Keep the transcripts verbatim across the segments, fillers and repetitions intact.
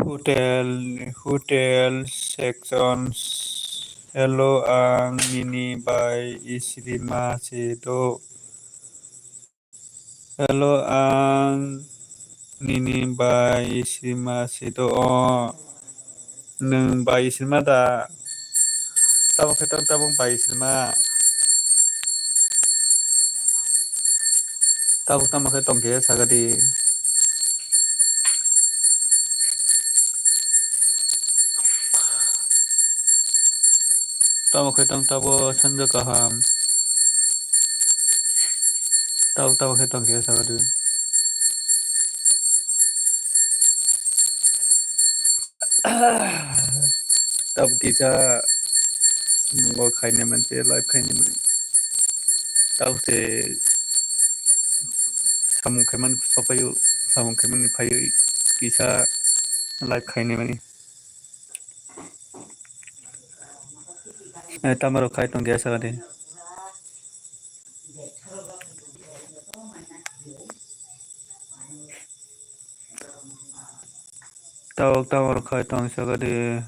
Hotel, hotel sections. Hello, ang nini bai Isrima se do. Hello, ang nini bai Isrima se do o. Nwng bai Isrima da? Tamo khe tong tabuk bai Isrima. Tabuk tamo khe tong khe saga di. Tamo khe tong tabo sanja kaham. Tabo tabo khe tong khe saga di. Tabo kisa bo khainai manse live khainai mani. Tabo se samung khaimani sopaio, samung khaimani phaio kisa live khainai mani. Eh, tamaro khai tong khe saga di. Tabuk tamaro khai tong saga di.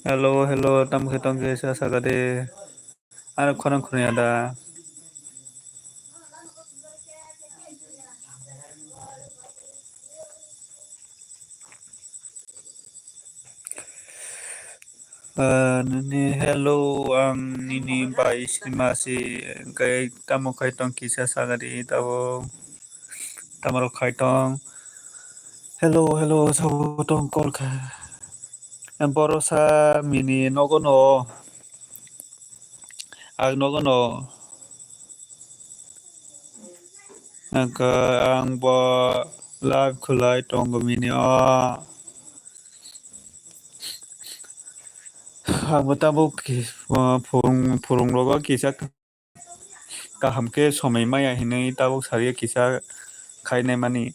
Hello, hello, tamo khe tong khe sa saga di. Ano khorang khorang ya da. Ah, nini hello, ang nini bai Isrima se, hwnkhe tamo khai tong kisa saga di tabo, tamaro khai tong. Hello, hello, sabo tong call kha. Borosa mini nogo no. Ang nogo no. Ang bo live khulai tongo mini o. Ang bo tabuk ki-, phurung, phurung rogo kisa kaham khe somoi maya hinwi tabuk sariya kisa khainai mani.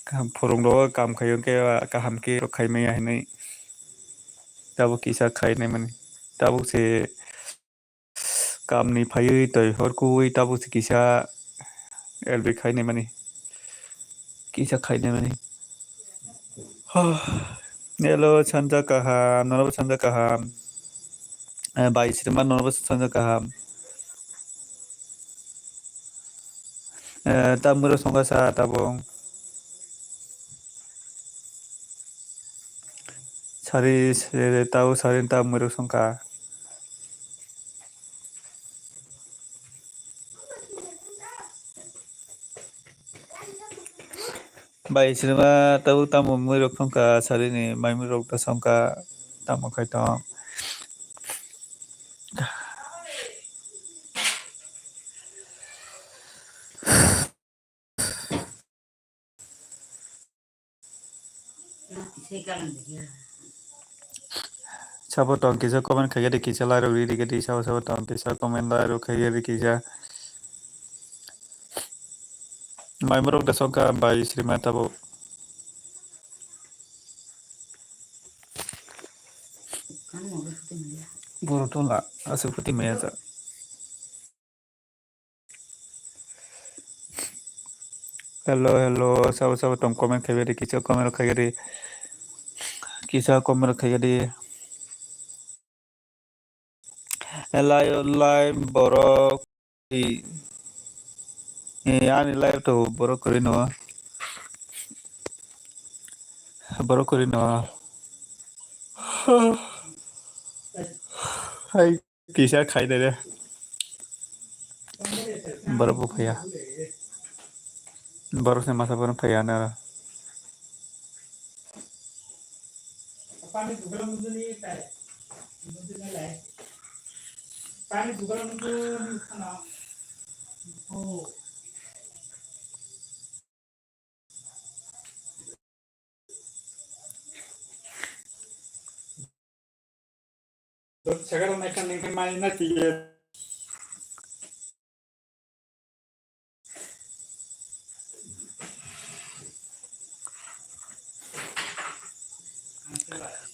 Kaham phurung rogo kam khaio khe kaham khe khai maya hinwi tabuk kisa khainai mani. Tabuk se kam ni phaiwi twi hor kuwi tabuk se kisa L B khainai mani. Kisa khainai mani. Hello, sanja kaham, norok sanja kaham. Eh, bai sirma norok sanja kaham. Eh, tamuro songkha sa tabung. Sari, sari, tau sari tamuro songkha. Bai sirma tabuk tamo mui rok thongkha sarini mai mui rok ta songkha tamo khai tong. Sabo tong kisa comment khaikhe de kisa like rok ridi khe de sabo sabo tong kisa comment like rok khaikhe de kisa. Mai borok da sokha bai srima tabo. Boro tola aswk phuti maya jak. Hello, hello, sabo sabo tong comment khaigadi, kisa comment khaigadi, kisa comment khaigadi. Lai, lai, borok. Eh, ani live to borok kwrwi no. Borok kwrwi no. Hai, kisa khai de. Borok bo phaiya. Borok se masa borok phaiya na.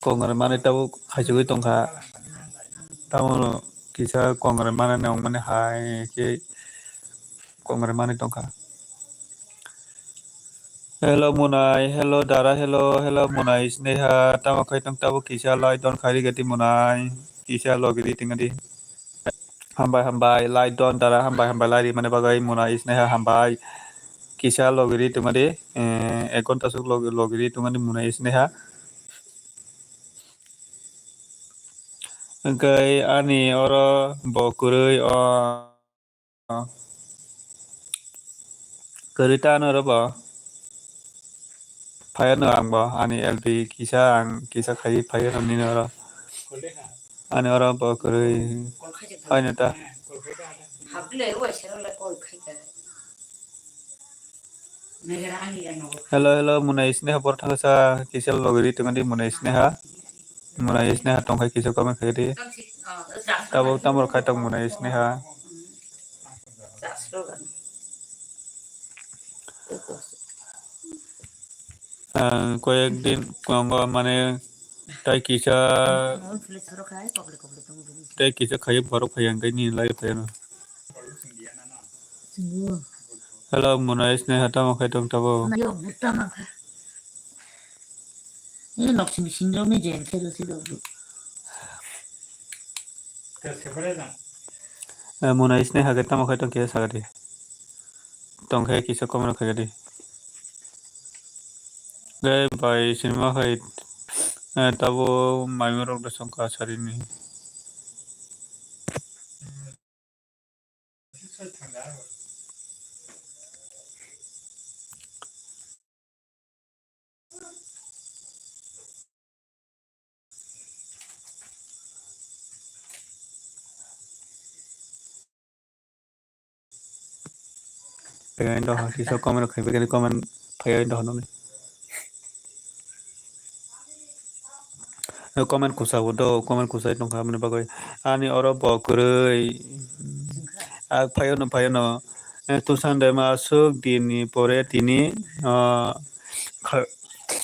Kongrai manwi tabuk khaichugwi tongkha. Tamono kisa kongrai manani wngmani hai khe kongrai manwi tongkha. Hello Munai, hello Dara, hello, hello Munai Sneha, tamo khai tong tabuk kisa like don khai rikadi Munai, kisa logi di tingadi. Hambai, hambai, like don Dara, hambai, hambai, like rimani bagwi Munai Sneha, hambai. Kisa logi ri tongmani, eh, ek ghonta swk logi, logi ri tongmani Munai Sneha. Hwnkhe ani oro bo kwrwi, o, kwrwi ta ano oro bo. Phaiano ang bo, ani L P kisa, ang kisa khai phaiano nini oro. Ani oro bo kwrwi. Phaino ta. Hello, hello, Munai Sneha bor thangsa kisa logi ri tongdi Munai Sneha. Munai Sneha tongkhai kisa comment khai di. Tabuk tamo khai tong Munai Sneha. Ang koyek din kongo mane tai kisa, tai kisa khayo borok phai ang kai ni lai phai ano. Hello, Munai Sneha tamo khai tong tabo. Eh, Munai Sneha khe tamo khai tong khe sakadi. Tong khe kisa comment khai di. Gai bai sinima hai, eh, tabo maimung rok da songkha sarini. Phaiya indo ha kisa comment khai, comment phaiya indo ha nokni. Comment kusa bo do, comment kusa tongkha aboni bagwi. Ani oro bo kwrwi. Ah, phaiya no, phaiya no. Eh, Tusan Dema aswk din ni pore tini, ah, kha-,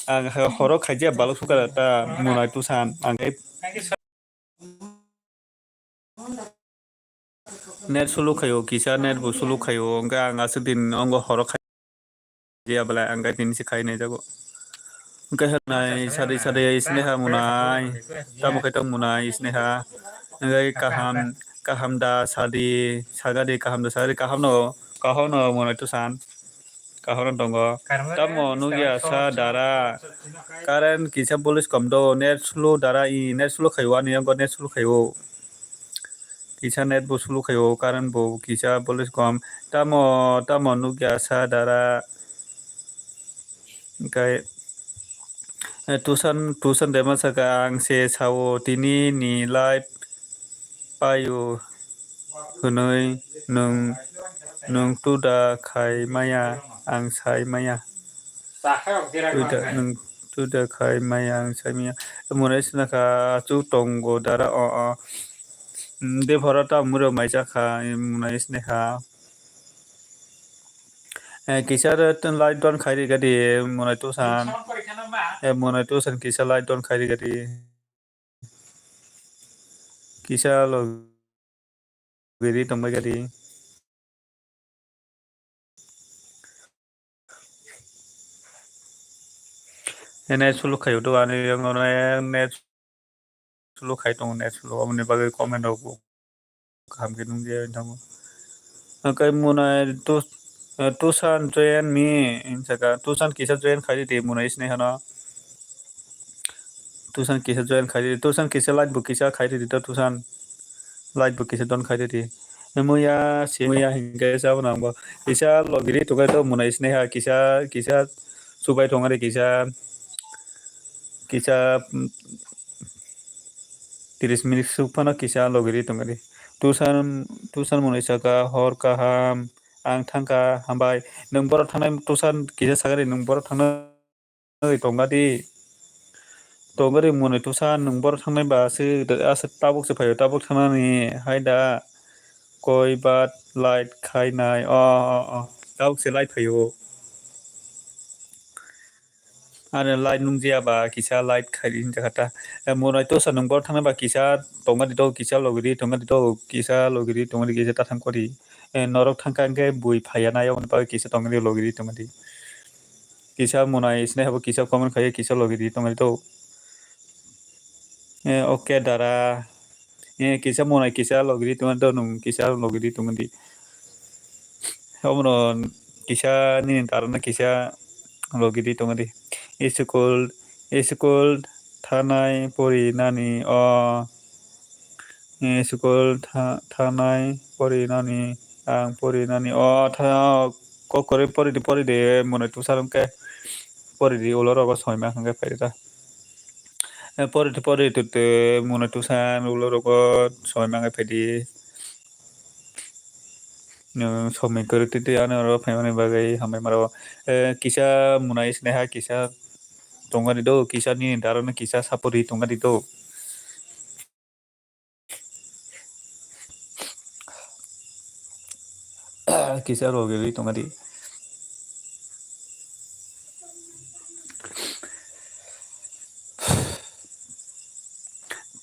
ang ha-, horo khaijak balok sukha ta Munai Tusan. Ang khe Net slow khaio, kisa net bo slow khaio, hwnkhe ang aswk din ongo horo khai ya belai, ang khe tini se khai nai jago. Hwnkhe hwnai sadi sadi Sneha Munai, tamo khai tong Munai Sneha, hwnkhe kaham, kaham da sadi, sagadi kaham da sagadi, kaham no, kaham no Munai Tusan. Kahoro tongo. Tamo nukya sa dara. Current kisa bolis kom do. Net slow dara i. Net slow khaio ani yango net slow khaio. Kisa net bo slow khaio. Current bo kisa bolis kom. Tamo, tamo nukya sa dara. Hwnkhe, eh, Tusan, Tusan Dema saka ang se sao tini ni live paio hwnwi nwng, nwng tuda khai maya, ang sai maya. Tuda, nwng tuda khai maya, ang sai maya. Munai sina kha, chu tongo dara, o, o. Mm, de phoro ta muro mai cha kha, munai sina kha. Eh, kisa re tun live don khai ri gadi, munai Tusan. Eh, munai Tusan kisa live don khai ri gadi. Kisa logi ri tongbai kha di. Net slow khai do ani yang net slow khai tongo, net slow, aboni bagwi comment rok bo kaham khe nung ya tamo. Hwnkhe mwnai tu, eh, Tushan join me, hinjaka Tushan kisa join khai di, mwnai sinai hano. Tushan kisa join khai di, Tushan kisa like bo kisa khai di to Tushan. Like bo kisa don khai di. Muya, si muya hingke sabo nang bo. Kisa logiri to kai to mwnai sinai ha, kisa, kisa subai thong ari kisa, kisa, mm, tris minute suk phano kisa logiri tong ari. Tushan, Tushan mwnai saka hor kaham, ang thangka hambai. Nwng borok thangnai Tushan kisa sakari nwng borok thangnai tongna di. Tongari mwnai Tushan nwng borok thangnai ba aswk, aswk tabuk se phaio, tabuk thangnani hai da. Koi bat light khainai. O, o, o. Tabuk se light phaio. Ani light nung jia ba kisa light khai di hinjakha ta. Eh, mwnai Tushan nwng borok thangnai ba kisa tongma di do, kisa logiri tongma di do, kisa logiri tongma di kisa ta thang kori. Eh, norok thangka hwnkhe bui phaiya nai, oboni bagwi kisa tongma di logiri tongma di. Kisa mwnai sinai habo kisa comment khai kisa logiri tongma di do. Eh, okay dara. Eh, kisa mwnai kisa logiri tongma di do, nwng kisa logiri tongma di. Omono kisa nini dara no kisa logiri tongma di. School, school thanai pori nani o. Eh, school tha-, thanai pori nani, ang pori nani o tha-, kok kori pori di, pori di, mwnai Tushan hwnkhe pori di, ulo rogo soi ma hwnkhe phai di ta. Eh, pori di, pori di, twi, twi, mwnai Tushan ulo rogo soi ma hwnkhe phai di. Nwng somoi kwrwi twi twi ano oro phaimani bagwi hambai mano. Eh, kisa mwnai sinai ha kisa tongma di do, kisa nini dara no kisa support rwi tongma di do. Kisa rogwi tongma di.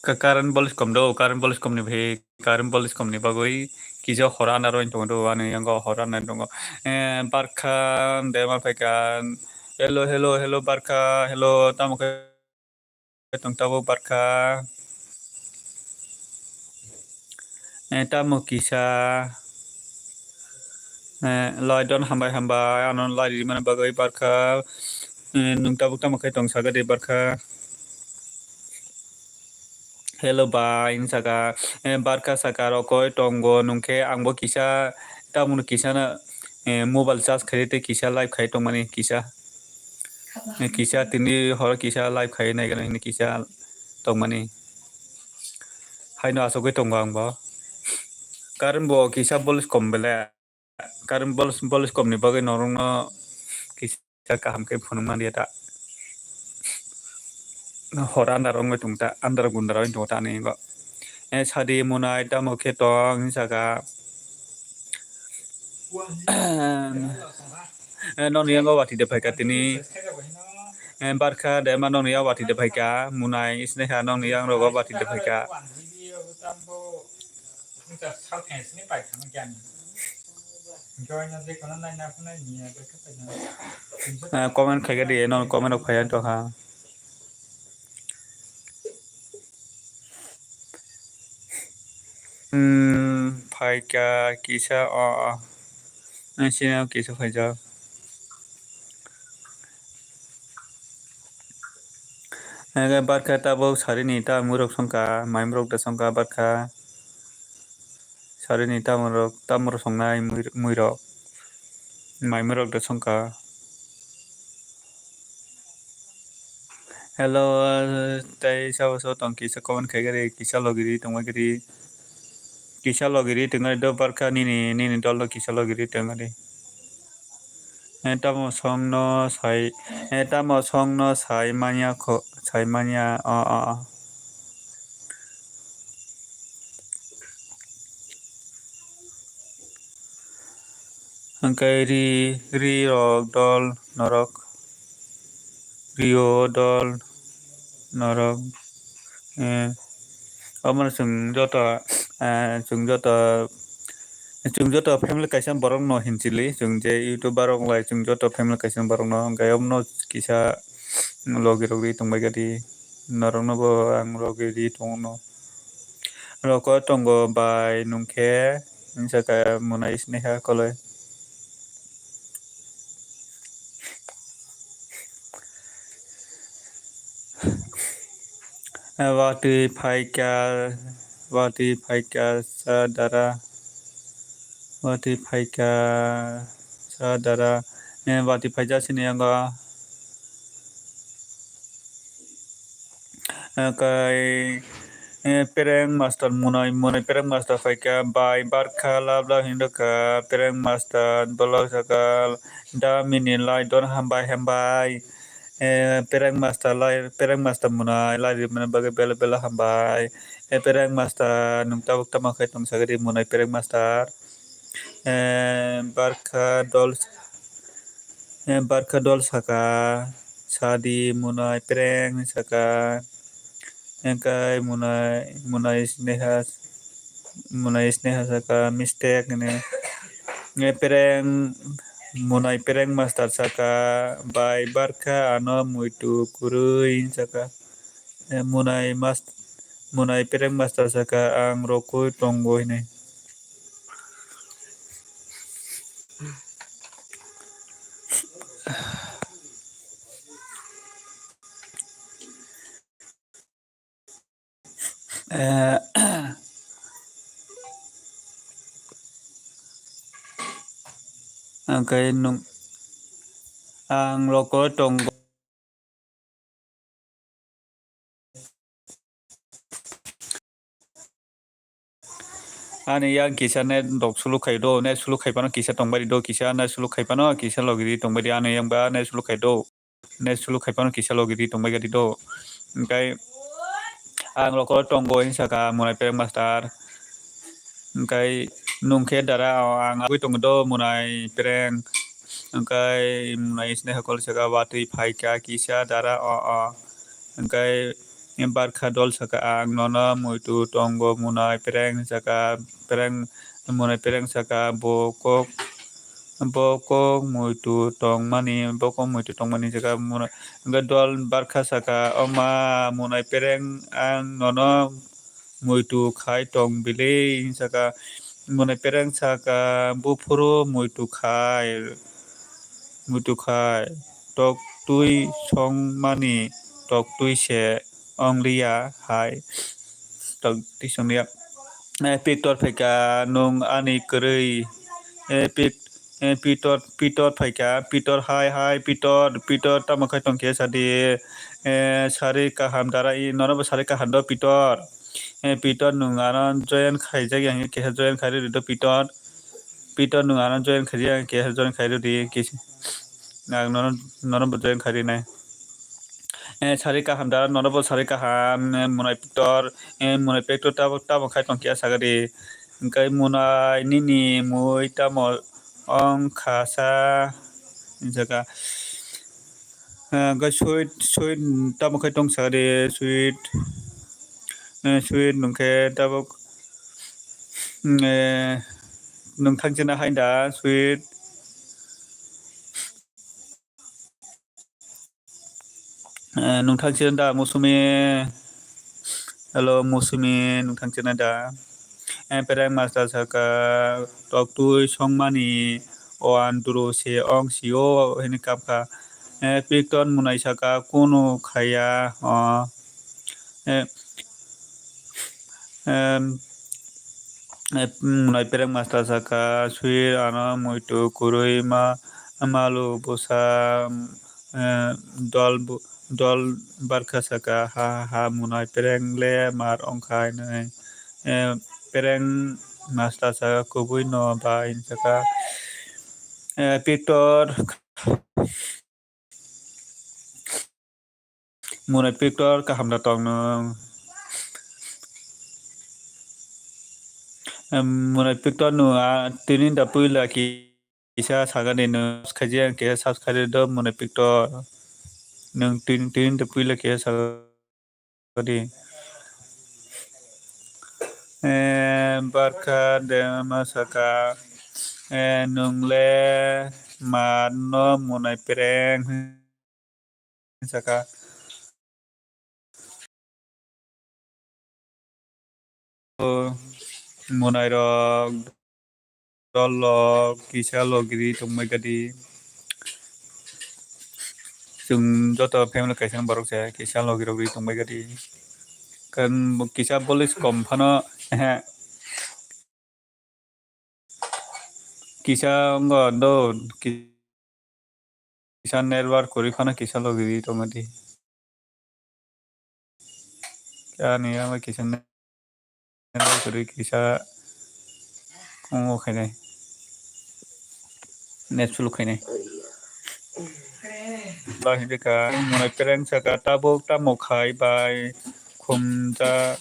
Ka-, current bolis kom do, current bolis kom ni bhai. Current bolis kom ni bagwi kisa hor andar oi tongo do, ani yango hor andar tongo. Eh, barkha de ma phaikha. Hello, hello, hello, barkha, hello, tamo khe tong tabuk barkha. Eh, tamo kisa. Eh, lai don hambai hambai, ano lai rimani bagwi barkha. Eh, nwng tabuk tamo khe tong saga de barkha. Hello bai, hinwi saka, eh, barkha saka rokoi tongo, nwngkhe angbo kisa, tamoni kisa na, eh, mobile charge khai tei kisa live khai tongmani kisa. Eh, kisa tini horo kisa live khai nai gana hini kisa tongmani. Haino asogwi tongo angbo. Current bo kisa bolis kom bele. Current bolis, bolis kom ni bagwi norokno kisa kaham khe phunuk man ya ta. Hor andar wngwi tong ta, andar gundar wngwi tong ta ani bo. Eh, sadi mwnai tamo khe tong hinwi saka. Eh, nokni yango watwi de phaikha tini. Eh, barkha de ma nokni yango watwi de phaikha. Mwnai isne kha nokni yangrogo watwi de phaikha. Ah, comment khaikha di, non comment rok phaiya tongkha. Hmm, phaikha kisa, o, o. Ang sini kisa phaijak. Ang barkha tabuk sarini ta murok songkha, mai murok da songkha barkha. Sarini tamorok, tamorok songnai mui-, muirok. Mai muirok da songkha. Hello, tei sabo so tong kisa comment khai gari, kisa logiri tongma gari. Kisa logiri tongma do barkha nini, nini dol no kisa logiri tongma di. Eh, tamo songno sai, eh, tamo songno sai manya kho, sai manya, o, o, o. Hwnkhe ri, ri rok dol norok, rio dol norok, eh, Omo chwng joto, eh, chwng joto, chwng joto family kaisa borokno hinchili, chwng je YouTuber rok lai chwng joto family kaisa borokno, hwnkhe omono kisa logi rok ri tongbai kha di, norokno bo ang logi ri tongo. Roko tongo bai nungkhe, hinsa kha mwnai sini kha koloi. Watwi phaikha, watwi phaikha sa dara, watwi phaikha sa dara, eh, watwi phaikha sini yango. Kai, eh, Pereng Master mwnai, mwnai Pereng Master phaikha, bai barkha lab lab hinwi kha, Pereng Master bolok sakal, da mini lai don hambai hambai. Eh, Pereng Master lai, Pereng Master mwnai lai rimani bagwi belai belai hambai. Eh, Pereng Master nwng tabuk tamo khe tong sagwi di mwnai Pereng Master. Eh, barkha dol, eh, barkha dol saka, sadi mwnai Pereng saka, engkai mwnai, mwnai sneha, mwnai sneha saka mistake hwnwi. Eh, Pereng, mwnai Pereng Master saka, bai barkha ano muitu kwrwi saka. Eh, mwnai mas-, mwnai Pereng Master saka ang rokui tongo hwnwi. Eh, ang khe nung, ang rokui tongo. Ani yang kisa net dok suluk khai do, net suluk khai pano kisa tong bai do, kisa net suluk khai pano kisa logi di tong bai di, ani yang ba net suluk khai do, net suluk khai pano kisa logi di tong bai di do. Engkai ang rokui tongo hinsa kha mwnai Pereng Master. Engkai nung khe dara ang agwi tongo do mwnai Pereng. Engkai mwnai sini hakol saka watwi phaikha kisa dara o o. Engkai barkha dol saka ang nono muitu tongo mwnai Pereng saka Pereng mwnai Pereng saka bo kok bo kok muitu tongmani bo kok muitu tongmani saka mwnai engkai dol barkha saka oma mwnai Pereng ang nono muitu khai tong bili, hinsa kha mwnai Pereng saka buphuru muitu khai, muitu khai tok twi songmani tok twi se ong liya hai tok twi song liya. Eh, Pictor phaikha nung ani kwrwi, eh, Pic-, eh, Pitor, Pitor phaikha, Pitor hai hai Pitor, Pitor tamo khai tong khe sadi, eh, sari kaham dara i nono bo sari kaham do Pitor. Eh, Pitor nwng ano join khaijak ya hwnwi keha join khai rwdi do Pitor. Pitor nwng ano join khaijak ya hwnwi keha join khai rwdi kis-, ang nono, nono bo join khai rwnai. Eh, sari kaham da, nono bo sari kaham, eh, mwnai Pitor, eh, mwnai Pitor tamo, tamo khai tong khe saka di. Hwnkhe mwnai nini mui tamo ong kha sa, hinsa kha. Eh, hwnkhe sweet, sweet tamo khai tong saka di, sweet. Eh, sweet nung khe tabuk, mm, eh, nung thang china hai da, sweet. Eh, nung thang china da, Musumi. Hello, Musumi, nung thang china da. Eh, Pereng Master saka, tok twi songmani, o andro se ong si o, hini kap kha. Eh, Pictor mwnai saka, kunu khaya, o. Eh, em, eh, mwnai Pereng Master saka, sui ano muitu kwrwi ma, malu bwsa, eh, dol bu-, dol barkha saka, ha, ha, ha, mwnai Pereng le mar ongkha hinwi, eh, Pereng Master saka, kubui no ba, hinwi saka, eh, Pictor. Mwnai Pictor kaham da tong nung. Em, mwnai Pictor nung, ah, tini da puila ki-, kisa sagani nung, khaji ang kisa subscribe do mwnai Pictor. Nung tini, tini da puila kisa sagani. Eh, barkha de ma saka, eh, nungle ma no munai pereng saka. Munai rok dol rok kisa logiri tongbai gadi. Chwng joto family kaisa borok se kisa logirok ri tongbai gadi. Kan kisa bolis kom phano, ehe. Kisa wngkha do, kisa network kwrwi phano kisa logiri tongdi. Ani ama kisa network kwrwi kisa wngkha khainai. Net suluk khainai. Bahai bwkha, mwnai pereng saka tabuk tamo khai bai khumja.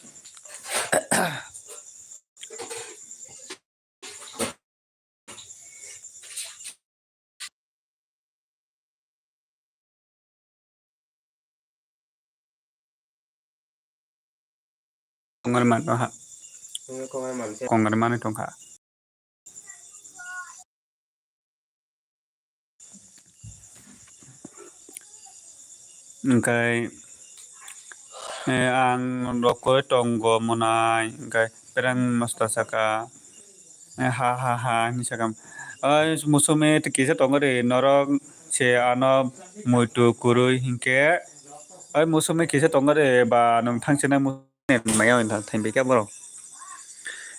Kongor man ha. Kongor man se. Kongor mani tongkha. Hingkai, eh, ang rokoi tongo mwnai, hingkai perang masta saka, eh, ha, ha, ha, hinwi saka. Oi, musume kisa tongo de, norok se ano muitu kwrwi hinkhe, oi, musume kisa tongo de, ba nwng thangsinai mu-, maya wng thang thang bikha borok.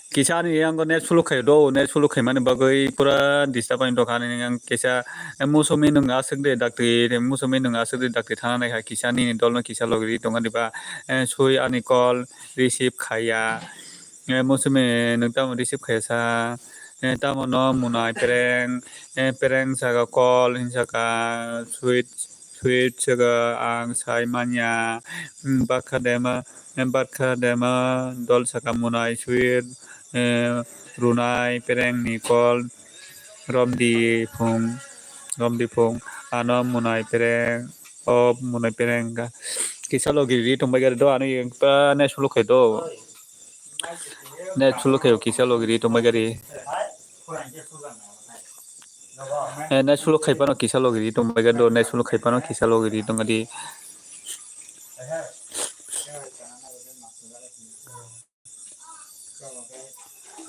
Kisa ani yango net suluk khai do, net suluk khai mani bagwi pura disturb ani dokha ani yang kisa, eh, musume nwng aswk de dakti, musume nwng aswk de dakti thana nai kha kisa nini dol no kisa logri tongo diba, eh, sui ani call receive khaiya, eh, musume nwng tamo receive khaiya sa, eh, tamo no mwnai pereng, eh, pereng saka call hinsaka sweet. Sweet saka ang sai manya, mm, bakha dema, em, bakha dema dol saka mwnai sweet, eh, runai pereng ni call romdi phung, romdi phung ano mwnai pereng, o mwnai pereng kisa logi ri tongbai gari do ano pa ne suluk khai do. Net suluk khai kisa logi ri tongbai gari. Eh, net suluk khai pano kisa logi ri tongbai gari do, net suluk khai pano kisa logi ri tongdi.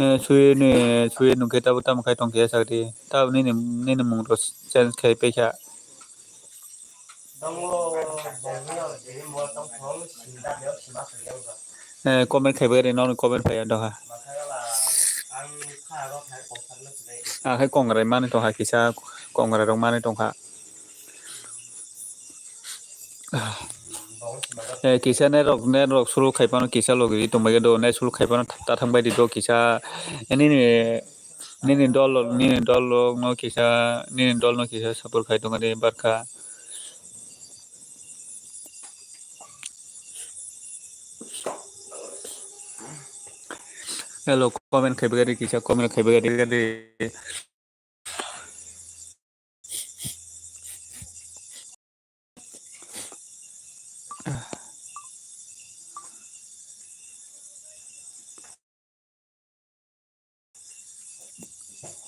Eh, suye ni, suye nungke tabo tamo khai tongke sakdi. Tabo nini, nini mung ro change khai pekha. Eh, comment khaibai ri, nokni comment phaiya doha. Ang khai kongrai mani tongkha kisa, kongrai rok mani tongkha. Eh, kisa net rok, net rok sulu khai pano kisa logi tongbai do, net sulu khai pano ta thangbai di do kisa. Eh, nini Nini dol, nini dol no kisa, nini dol no kisa support khai tongo de barkha. Hello, comment khai bagari kisa, comment khai bagari.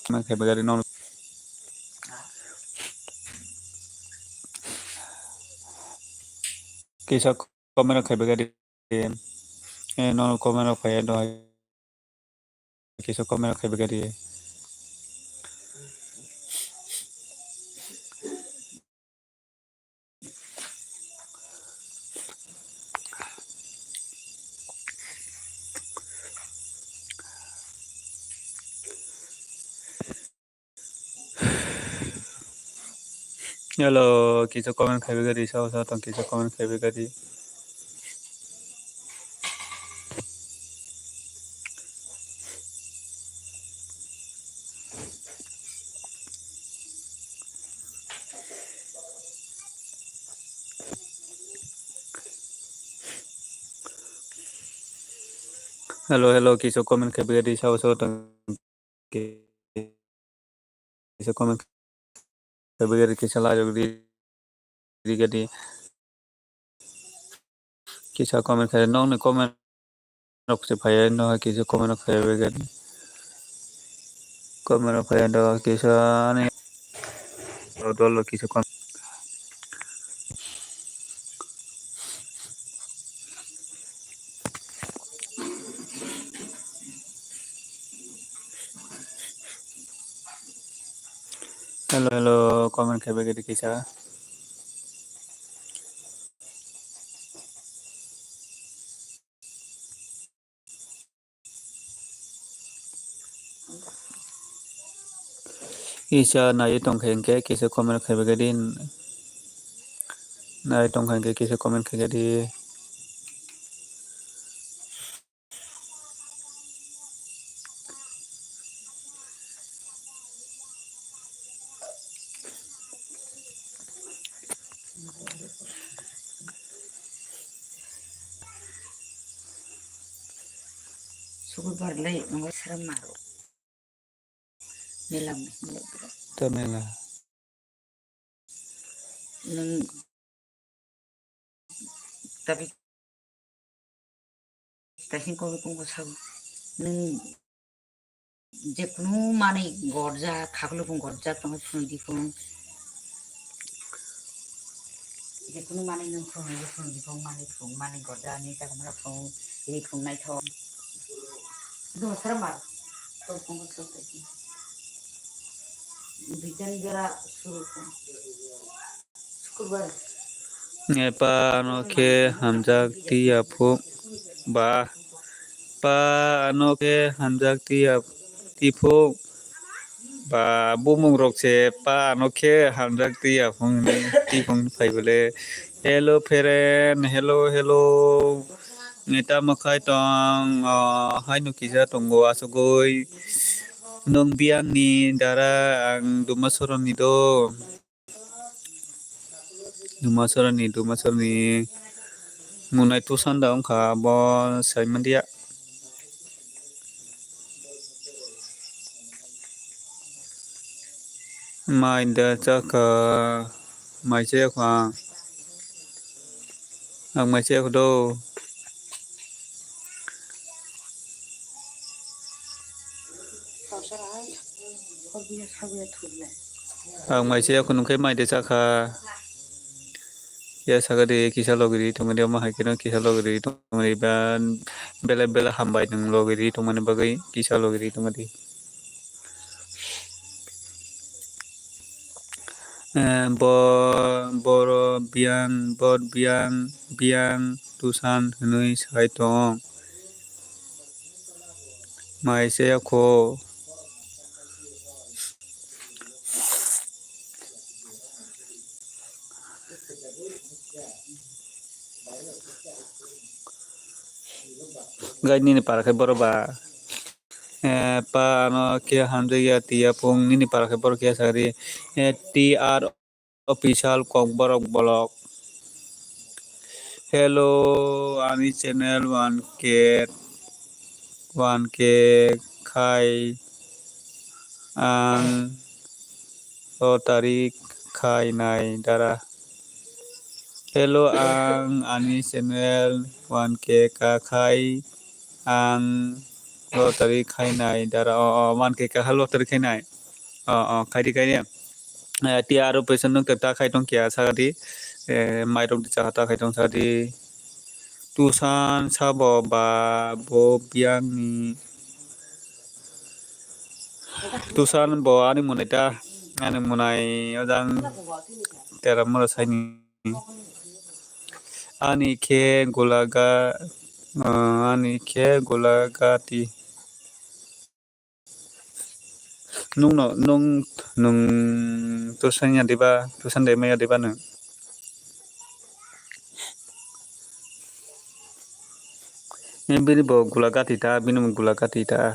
Mang khe bagari no. Kisa comment khai bagari. Eh, no comment khai do. Kisa comment khai bagari. Hello, kisa comment khai bagari, sao sao tong kisa comment khai bagari. Hello, hello, kisa comment khai bagari, sao sao tong. Kisa comment khai bagari kisa lajok di, di gadi. Kisa comment khai, nokni comment rok se phaiya, no kisa comment rok phaiya begani. Comment rok phaiya do kisa ani dol rok kisa comment. Hello, hello, comment khai bai kisa. Kisa nai tong khe hwnkhe kisa comment khai bai di. Nai tong khe hwnkhe kisa comment khai di. Sukubar lai nang sara maro. Mela. Ta mela. Nwng tabi taising kok kok sago. Nwng jekunu manwi gorjak, khaklu phung gorjak tongwi phunui di phung. Jekunu manwi nwng phunui di phung, di phung manwi phung, manwi gorjak, ani chakwmara phung, ri phung naithok. Dosra mar, tong phung tong phung. Duitani jora suru phung. Epa ano khe hamjak tiya phuk ba. Pa ano khe hamjak tiya tiphuk ba. Bumung rok se pa ano khe hamjak tiya phung ni tiphung phai bole. Hello friend, hello, hello. Neta makhai tong, ah, haino kisa tongo asugoi. Nung biang ni dara ang duma soroni do. Dumasarani, Dumasarani munai tusanda wngkha, bo saimandiya. Mai da chakha, mai chaya kha. Ang mai chaya kha do. Ang mai se yakunu khe mai de chakha. Ya sakha de kisa logiri tongmani, omo hai kheno kisa logiri tongmani ba bele bele hambai nwng logiri tongmani bagwi kisa logiri tongmani. Eh, bo, boro biyang, bor biyang, biyang tusan hwnwi sai tong. Mai se yakho. Gai nini para khe boro ba. Eh, pa ano khe hamjakya tiya phung nini para khe boro khe sakri. Eh, T R Official Kokborok Vlog. Hello, ani channel one K, one K khai ang lottery khainai dara. Hello, ang ani channel one K ka khai ang lottery khainai dara. O, o, one K ka lottery khainai. O, o, khaidi, khaidi. Eh, T R Official nwng ta khai tong kya sakdi. Eh, mairok di cha ta khai tong sakdi. Tusan sabo ba bo biyangni. Tusan bo ani munai ta, ani munai ojang tera mura saini. Ani khe gulaga, ah, ani khe gulagati. Nung no, nung, nung tusan ya diba, tusan de maya diba nung. Ni bini bo gula gati ta, bini bo gula gati ta.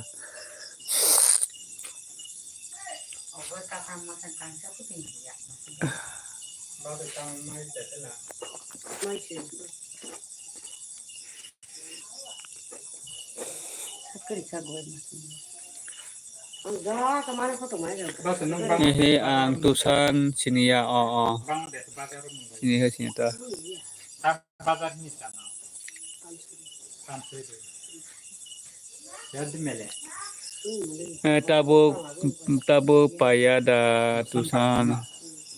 Ehe, ang tusan siniya, o, o. Siniya, siniya ta. Eh, tabuk, tabuk paya da tusan.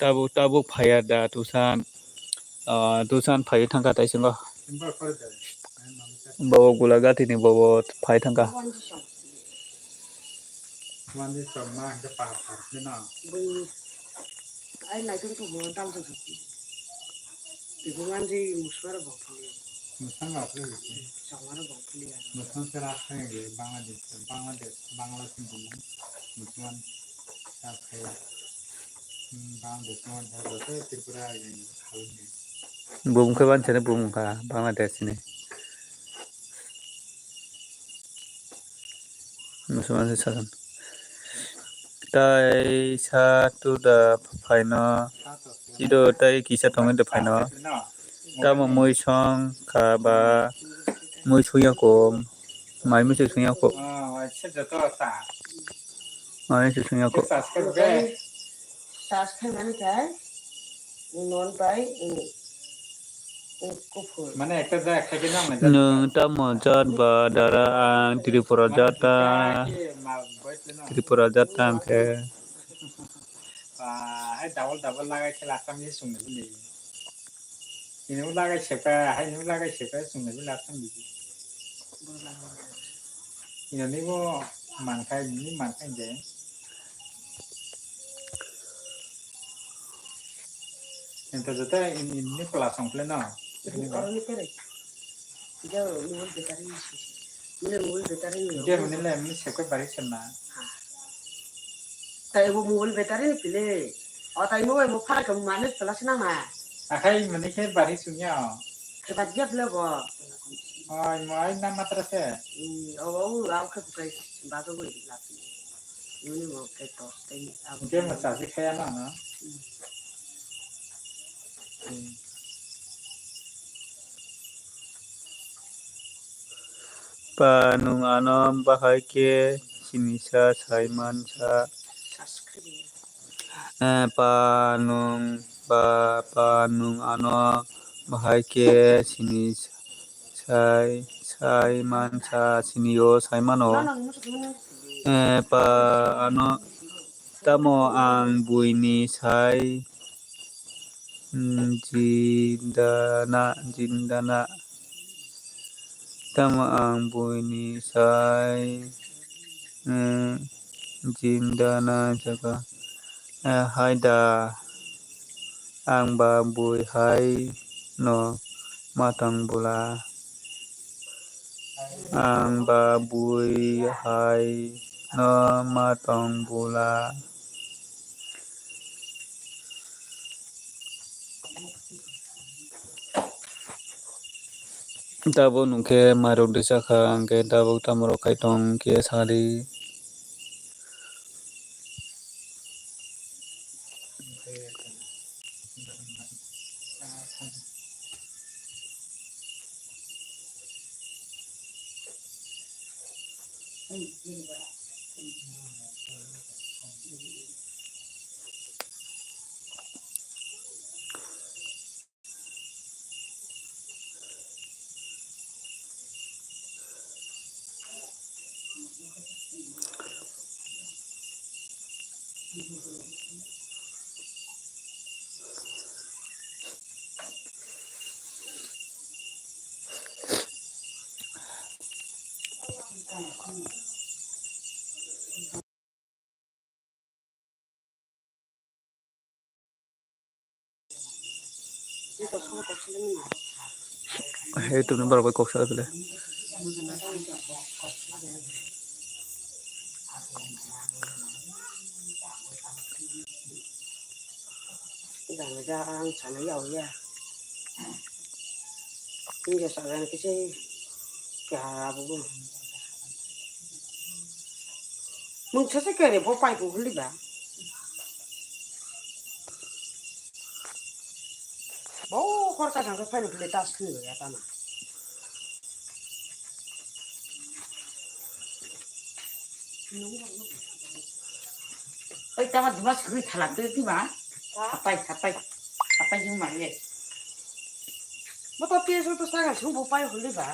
Tabuk, tabuk paya da tusan. Ah, tusan phai thangkha taisingo. Bobo Gulagati ni bobo phai thangkha. Ai naitung tongmo dal dal. Tebo manjui musmaro bongphili. Musang rok le bisi. Chongmaro bongphili ya. Musang se rak khai ge Bangladesh, Bangladesh, Bangla sing bumung. Musang rak khai. Hmm, Bangladesh no joto Tripura yang khalung ge. Bumung khe ban sene bumung kha Bangladesh ni. Musulman se sasan. Tai sa tu da phaino. Ido tai kisa tongwi da phaino. Tamo mui song kha ba mui suya kom. Mai mui se suya ko. Mai mui se suya ko. Sas khai mani khai non bai kuphur. Mane ekta ja khai ke nang na. Nwng tamo jat ba dara ang Tripura jat ta. Tripura jat ta ang khe. Hai double double lagai khe last time ni sung ni bini. Ini lagai sepa, hai ni lagai sepa sung ni bini last time bini. Ino ni bo mankhai, ni mankhai je. Ento jota in, in ni pula song pule no. Ini ba. Oro ni tere. Ija mobile battery ni sisi. Ini mobile battery ni. Ija mani le, ini sepe bari sena. Tai bo mobile battery ni pile. O tai mobile mo phara ke mane pula sena ma. Akhai mani khe bari sunya. Khe ba dia pile bo. Oi, mo ai na matra se. Hmm, o, o, o, khe bukai ba to bo la. Nini mo khe to, tei abo. Khe mo chasi khaya na, na? Hmm. Hmm. Pa nwng ano bahai khe sinisa saimansa. Eh, pa nwng, pa, pa nwng ano bahai khe sini sai, saimansa, sinio saimano. Eh, pa ano tamo ang buini sai, mm, jindana, jindana. Tamo ang buini sai, eh, jindana jaga, eh, hai da, ang ba bui hai no matang bula, ang ba bui hai no matang bula. Tabuk nwng khe mairok de chakha, hwnkhe tabuk tamo rok khai tong khe sadi. He, tuni borok bai kok sa phile. Jang ja ang sana ya ya. Ini dia sagan kisi ya bu. Mung sese kere bo pai ko huli ba. Bo kor ka jang pai ni tas khni ya tama. Oi, tama dua sugui thala tu ti ba. Hapai, hapai. Hapai yung ma ye. Bo to pia so to sa ga su bo pai huli ba.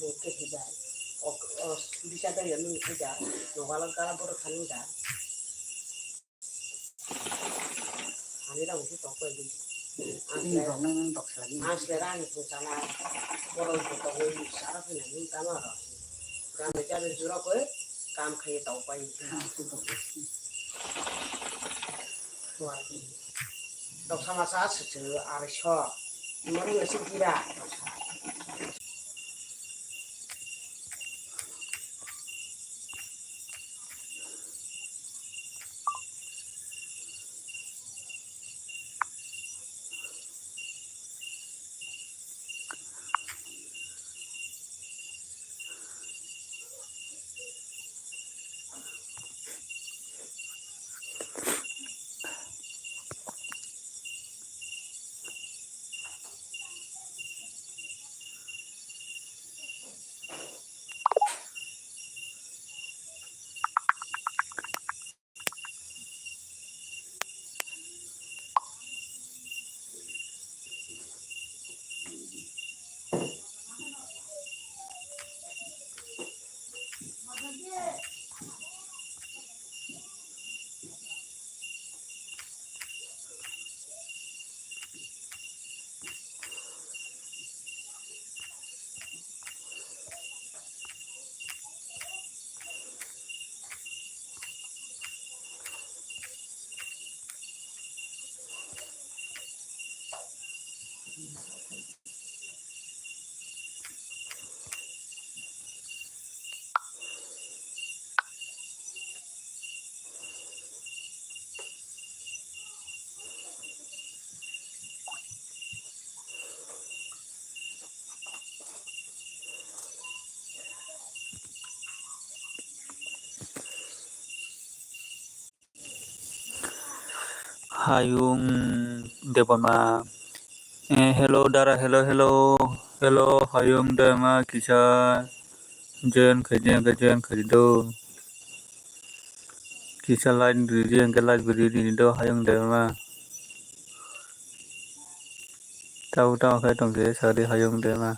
bo khe thai bai. O, o, bisa dai ya nung thai da. Nogal gala bodo thani da. Ani rang usi tok bai di. Ni rok nang nang tok sala ni. Asle rang ni thung sana. Bodo bo tok bai sara phina ni tama ro. Gam ni jale jura ko kam khai tok bai. Tok sama sa su su ari so. Mori nasi gira. Hayung Debbarma. Eh, hello, dara, hello, hello, hello, Hayung Debbarma, kisa join khaidi, hwnkhe join khaidi do. Kisa like ridi, hwnkhe like bo ridi do, Hayung Debbarma. Tau, tau khe tongkhe, sadi Hayung Debbarma.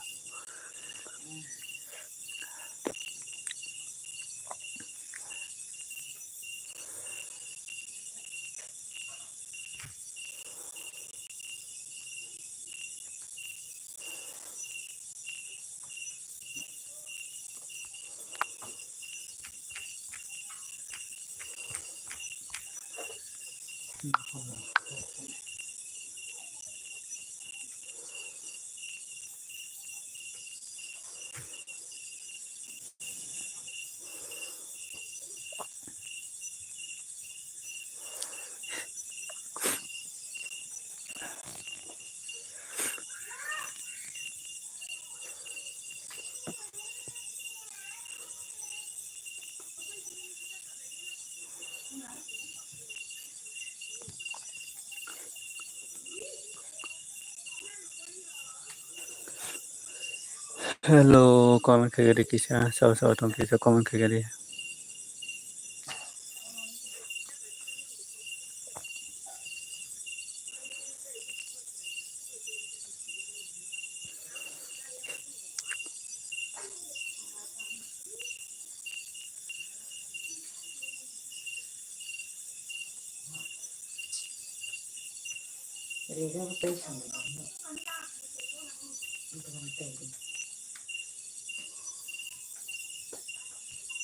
Hello, comment khaigari kisa, sao sao tong kisa comment khaigari.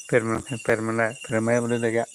Permanent, permanent, permanent boleh lega.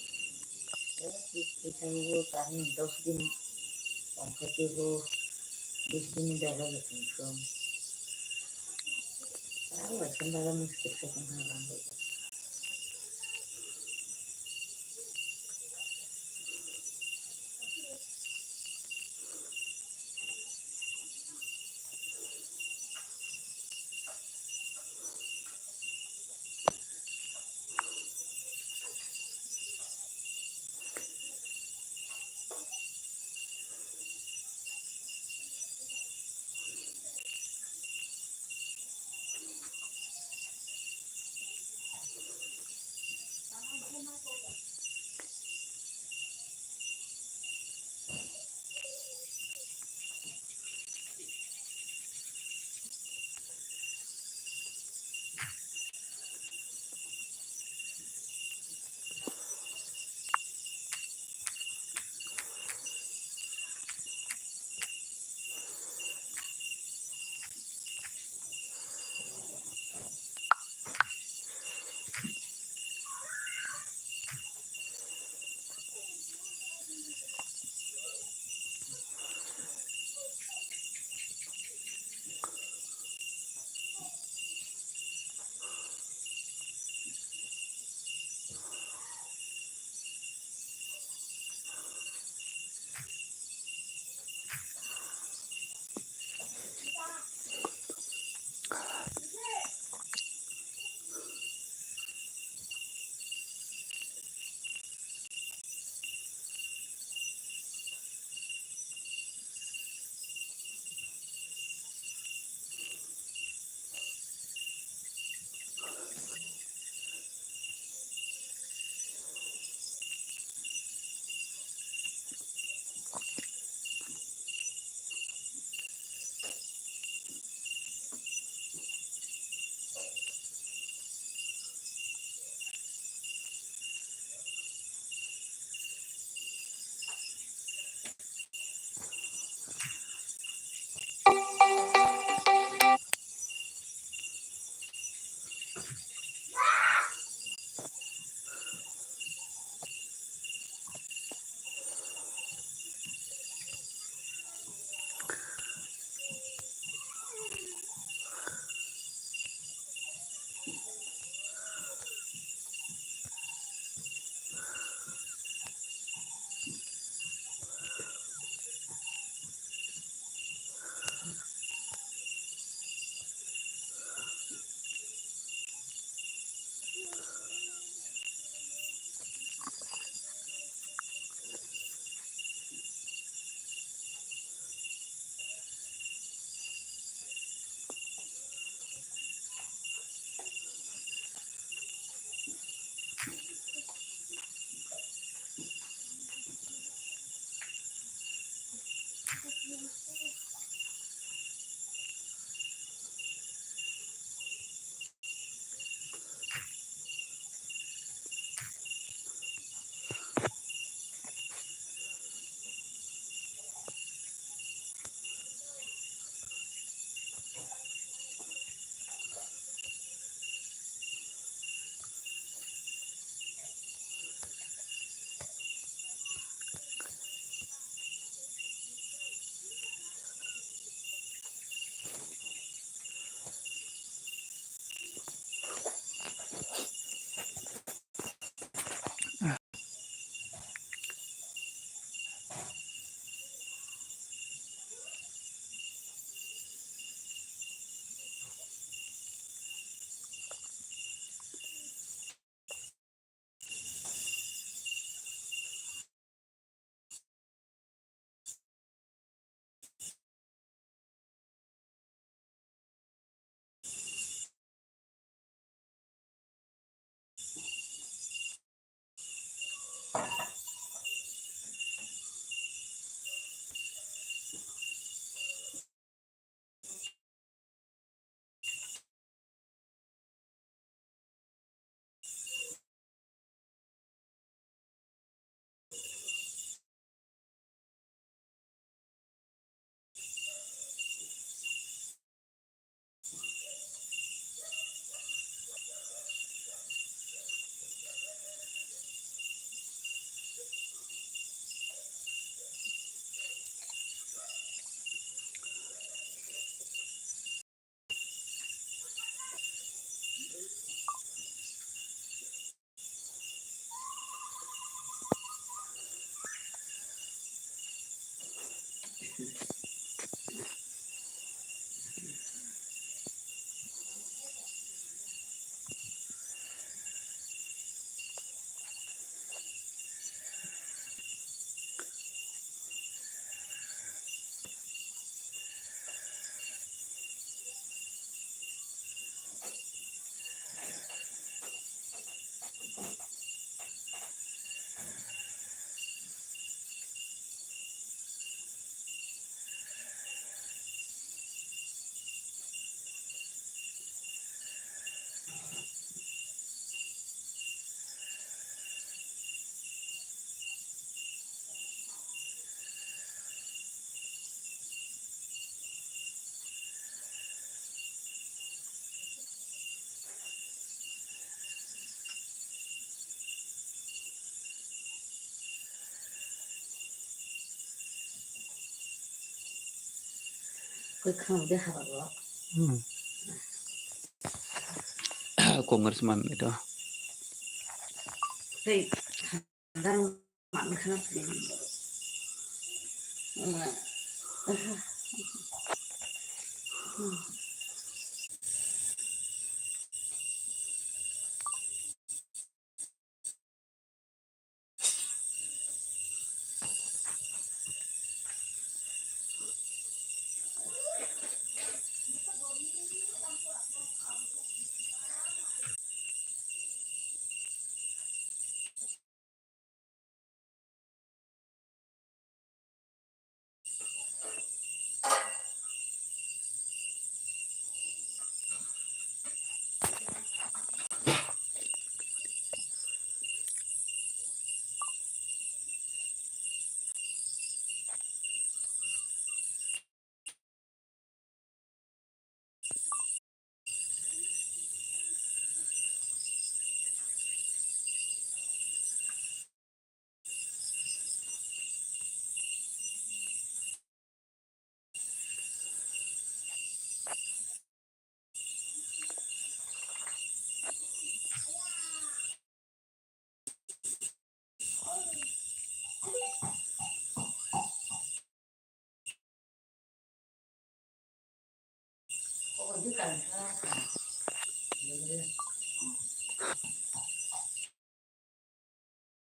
Congressman itu.